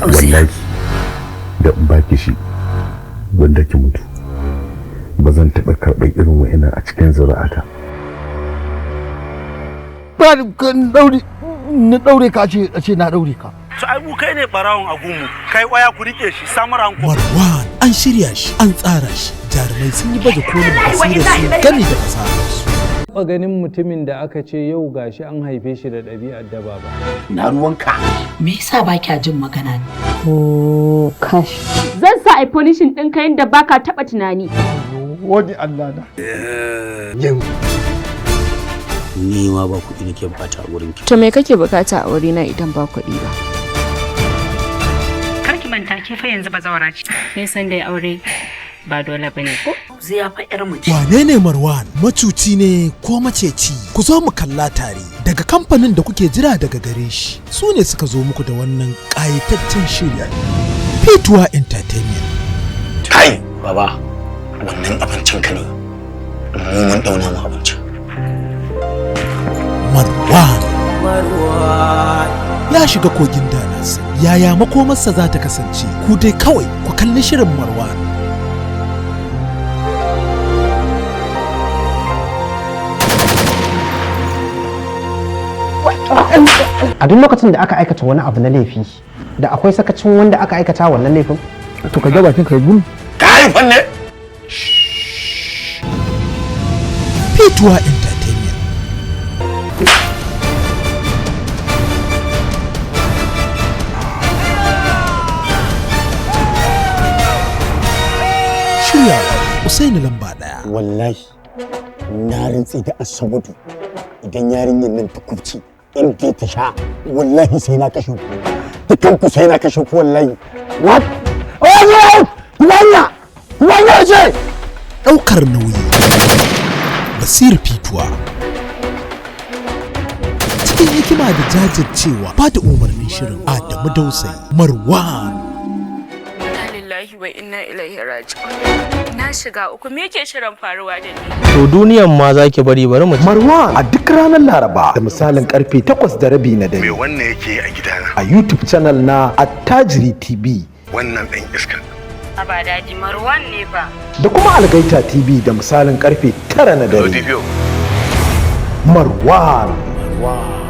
Wallahi da in baki shi wanda ki mutu, ba zan taɓa karɓar irin wa'ina a cikin zuri'ata. Ba daure na daure ka, ce na daure ka. To ai mu kai ne barawon agunmu, kai kwaya ku rike shi samar hanko. Marwan an shirya shi, an tsara shi, jarumai sun yi baje kolin basirar su gami da fasaharsu. Taɓa ganin mutumin da aka ce yau gashi an haife shi da ɗabi'ar daba ba. Na ruwanka? Me yasa ba kya jin magana ne? Oh, kash. Zan sa ai punishing ɗinka yadda baka taɓa tunani. Wani Allah na. Ni ma ba kuɗi nake bukata a wurin ki. To me kake bukata a wurina idan ba kuɗi ba? Kar ki manta, ke fa yanzu bazawara ce. Kin san dai aure ba dole bane ko? Zai fa yar mu ce. Wane ne Marwan? Macuci ne ko maceci? Ku zo mu kalla tare daga kamfanin da kuke jira daga gare shi. Su ne suka zo muku da wannan ƙayataccen shiri. Fituwa Entertainment. Kai baba, wannan abincin ka ne, mu mun dauna mu abincin. Marwan. Ya shiga kogin danas. Yaya makomarsa za ta kasance? Ku dai kawai ku kalli shirin Marwan. A duk lokacin da aka aikata wani abu na laifi, da akwai sakacin wanda aka aikata wannan laifin. To ka ga bakin ka gum. Ka haifan ne. Fituwa Entertainment. Shiryawa Usaini Lamba Ɗaya. Wallahi na rantsi da Asabudu, idan yarinyar nan ta kubce, in dai ta sha, wallahi sai na kashe ku dukan ku, sai na kashe ku wallahi. What? Oh, wanya wanya ce. Ɗaukar nauyi Basir Fituwa. Cikin hikima da jajircewa, ba da umarnin shirin Adamu Dausayi. Marwan. Inna lillahi wa inna ilaihi raji'un. Na shiga uku, me yake shirin faruwa da ni? To duniyan ma za ki bari, bari mu. Marwan, a duk ranar Laraba da misalin karfe 8:30 na dare. Me wannan yake a gidana? A YouTube channel na Attajiri TV. Wannan ɗan iska. Aba daji, Marwan ne fa. Da kuma Algaita TV da misalin karfe 9 na dare. Marwan. Marwan.